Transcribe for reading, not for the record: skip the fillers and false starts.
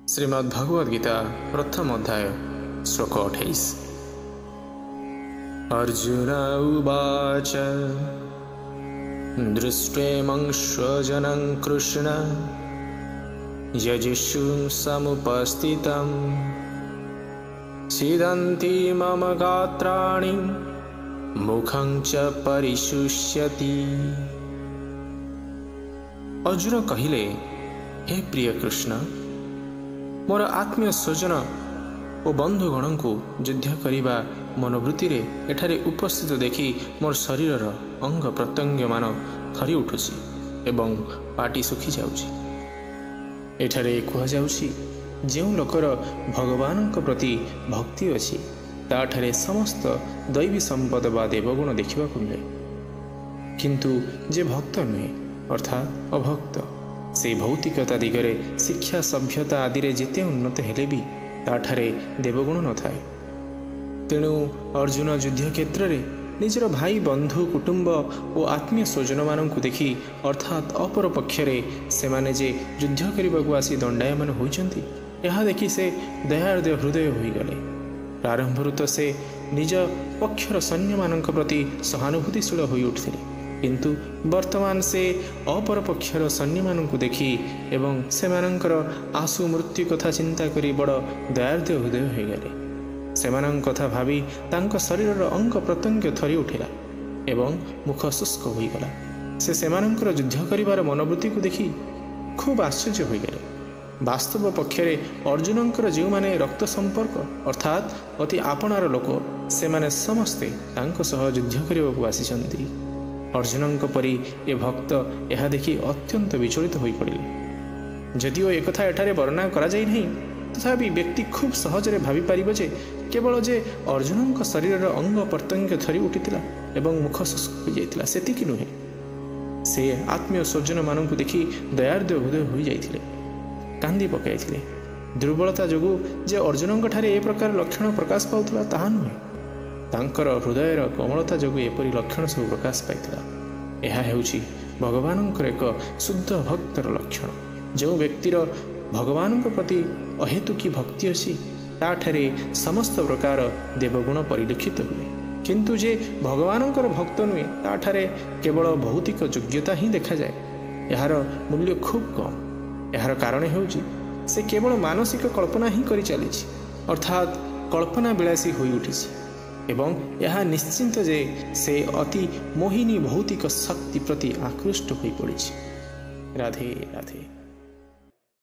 ଶ୍ରୀମଦ୍ ଭଗବଦ ଗୀତା ପ୍ରଥମ ଅଧ୍ୟାୟ ଶ୍ଲୋକ 28। ଅର୍ଜୁନ ଉବାଚ ଦୃଷ୍ଟ୍ୱେମଂ ସ୍ୱଜନଂ କୃଷ୍ଣ ଯଜିଷୁଂ ସମୁପସ୍ଥିତಂ ଛିଦନ୍ତି ମମ ଗାତ୍ରାଣି ମୁଖଂ ଚ ପରିଶୁଷ୍ୟତି। ଅର୍ଜୁନ କହିଲେ, ହେ ପ୍ରିୟ କୃଷ୍ଣ, ମୋର ଆତ୍ମୀୟ ସ୍ୱଜନ ଓ ବନ୍ଧୁଗଣଙ୍କୁ ଯୁଦ୍ଧ କରିବା ମନୋବୃତ୍ତିରେ ଏଠାରେ ଉପସ୍ଥିତ ଦେଖି ମୋର ଶରୀରର ଅଙ୍ଗ ପ୍ରତ୍ୟଙ୍ଗମାନ ଥରି ଉଠୁଛି ଏବଂ ପାଟି ଶୁଖିଯାଉଛି। ଏଠାରେ କୁହାଯାଉଛି, ଯେଉଁ ଲୋକର ଭଗବାନଙ୍କ ପ୍ରତି ଭକ୍ତି ଅଛି ତାଠାରେ ସମସ୍ତ ଦୈବୀ ସମ୍ପଦ ବା ଦେବଗୁଣ ଦେଖିବାକୁ ମିଳେ। କିନ୍ତୁ ଯେ ଭକ୍ତ ନୁହେଁ, ଅର୍ଥାତ୍ ଅଭକ୍ତ, ସେ ଭୌତିକତା ଦିଗରେ ଶିକ୍ଷା ସଭ୍ୟତା ଆଦିରେ ଯେତେ ଉନ୍ନତ ହେଲେ ବି ତାଠାରେ ଦେବଗୁଣ ନଥାଏ। ତେଣୁ ଅର୍ଜୁନ ଯୁଦ୍ଧ କ୍ଷେତ୍ରରେ ନିଜର ଭାଇ ବନ୍ଧୁ କୁଟୁମ୍ବ ଓ ଆତ୍ମୀୟ ସ୍ୱଜନମାନଙ୍କୁ ଦେଖି, ଅର୍ଥାତ୍ ଅପର ପକ୍ଷରେ ସେମାନେ ଯେ ଯୁଦ୍ଧ କରିବାକୁ ଆସି ଦଣ୍ଡାୟମାନ ହୋଇଛନ୍ତି, ଏହା ଦେଖି ସେ ଦୟାର୍ଦ୍ଦ ହୃଦୟ ହୋଇଗଲେ। ପ୍ରାରମ୍ଭରୁ ତ ସେ ନିଜ ପକ୍ଷର ସୈନ୍ୟମାନଙ୍କ ପ୍ରତି ସହାନୁଭୂତିଶୀଳ ହୋଇ ଉଠିଥିଲେ, କିନ୍ତୁ ବର୍ତ୍ତମାନ ସେ ଅପର ପକ୍ଷର ସୈନ୍ୟମାନଙ୍କୁ ଦେଖି ଏବଂ ସେମାନଙ୍କର ଆଶୁ ମୃତ୍ୟୁ କଥା ଚିନ୍ତା କରି ବଡ଼ ଦୟାର୍ଦ୍ଦ ହୃଦୟ ହୋଇଗଲେ। ସେମାନଙ୍କ କଥା ଭାବି ତାଙ୍କ ଶରୀରର ଅଙ୍ଗ ପ୍ରତ୍ୟଙ୍ଗ ଥରି ଉଠିଲା ଏବଂ ମୁଖ ଶୁଷ୍କ ହୋଇଗଲା। ସେ ସେମାନଙ୍କର ଯୁଦ୍ଧ କରିବାର ମନୋବୃତ୍ତିକୁ ଦେଖି ଖୁବ୍ ଆଶ୍ଚର୍ଯ୍ୟ ହୋଇଗଲେ। ବାସ୍ତବ ପକ୍ଷରେ ଅର୍ଜୁନଙ୍କର ଯେଉଁମାନେ ରକ୍ତ ସମ୍ପର୍କ, ଅର୍ଥାତ୍ ଅତି ଆପଣାର ଲୋକ, ସେମାନେ ସମସ୍ତେ ତାଙ୍କ ସହ ଯୁଦ୍ଧ କରିବାକୁ ଆସିଛନ୍ତି। ଅର୍ଜୁନଙ୍କ ପରି ଏ ଭକ୍ତ ଏହା ଦେଖି ଅତ୍ୟନ୍ତ ବିଚଳିତ ହୋଇପଡ଼ିଲେ। ଯଦିଓ ଏକଥା ଏଠାରେ ବର୍ଣ୍ଣନା କରାଯାଇ ନାହିଁ, ତଥାପି ବ୍ୟକ୍ତି ଖୁବ୍ ସହଜରେ ଭାବିପାରିବ ଯେ କେବଳ ଯେ ଅର୍ଜୁନଙ୍କ ଶରୀରର ଅଙ୍ଗ ପ୍ରତ୍ୟଙ୍ଗ ଥରି ଉଠିଥିଲା ଏବଂ ମୁଖ ଶୁଷ୍କ ହୋଇଯାଇଥିଲା ସେତିକି ନୁହେଁ, ସେ ଆତ୍ମୀୟ ସ୍ୱଜନମାନଙ୍କୁ ଦେଖି ଦୟାର୍ଦ୍ଦ ହୃଦୟ ହୋଇଯାଇଥିଲେ, କାନ୍ଦି ପକାଇଥିଲେ। ଦୁର୍ବଳତା ଯୋଗୁଁ ଯେ ଅର୍ଜୁନଙ୍କଠାରେ ଏ ପ୍ରକାର ଲକ୍ଷଣ ପ୍ରକାଶ ପାଉଥିଲା ତାହା ନୁହେଁ, ତାଙ୍କର ହୃଦୟର କୋମଳତା ଯୋଗୁଁ ଏପରି ଲକ୍ଷଣ ସବୁ ପ୍ରକାଶ ପାଇଥିଲା। ଏହା ହେଉଛି ଭଗବାନଙ୍କର ଏକ ଶୁଦ୍ଧ ଭକ୍ତର ଲକ୍ଷଣ। ଯେଉଁ ବ୍ୟକ୍ତିର ଭଗବାନଙ୍କ ପ୍ରତି ଅହେତୁକୀ ଭକ୍ତି ଅଛି ତାଠାରେ ସମସ୍ତ ପ୍ରକାର ଦେବଗୁଣ ପରିଲକ୍ଷିତ ହୁଏ। କିନ୍ତୁ ଯେ ଭଗବାନଙ୍କର ଭକ୍ତ ନୁହେଁ ତାଠାରେ କେବଳ ଭୌତିକ ଯୋଗ୍ୟତା ହିଁ ଦେଖାଯାଏ। ଏହାର ମୂଲ୍ୟ ଖୁବ୍ କମ୍। ଏହାର କାରଣ ହେଉଛି ସେ କେବଳ ମାନସିକ କଳ୍ପନା ହିଁ କରିଚାଲିଛି, ଅର୍ଥାତ୍ କଳ୍ପନା ବିଳାସୀ ହୋଇଉଠିଛି ଏବଂ ଏହା ନିଶ୍ଚିନ୍ତ ଯେ ସେ ଅତି ମୋହିନୀ ଭୌତିକ ଶକ୍ତି ପ୍ରତି ଆକୃଷ୍ଟ ହୋଇପଡ଼ିଛି। ରାଧେ ରାଧେ।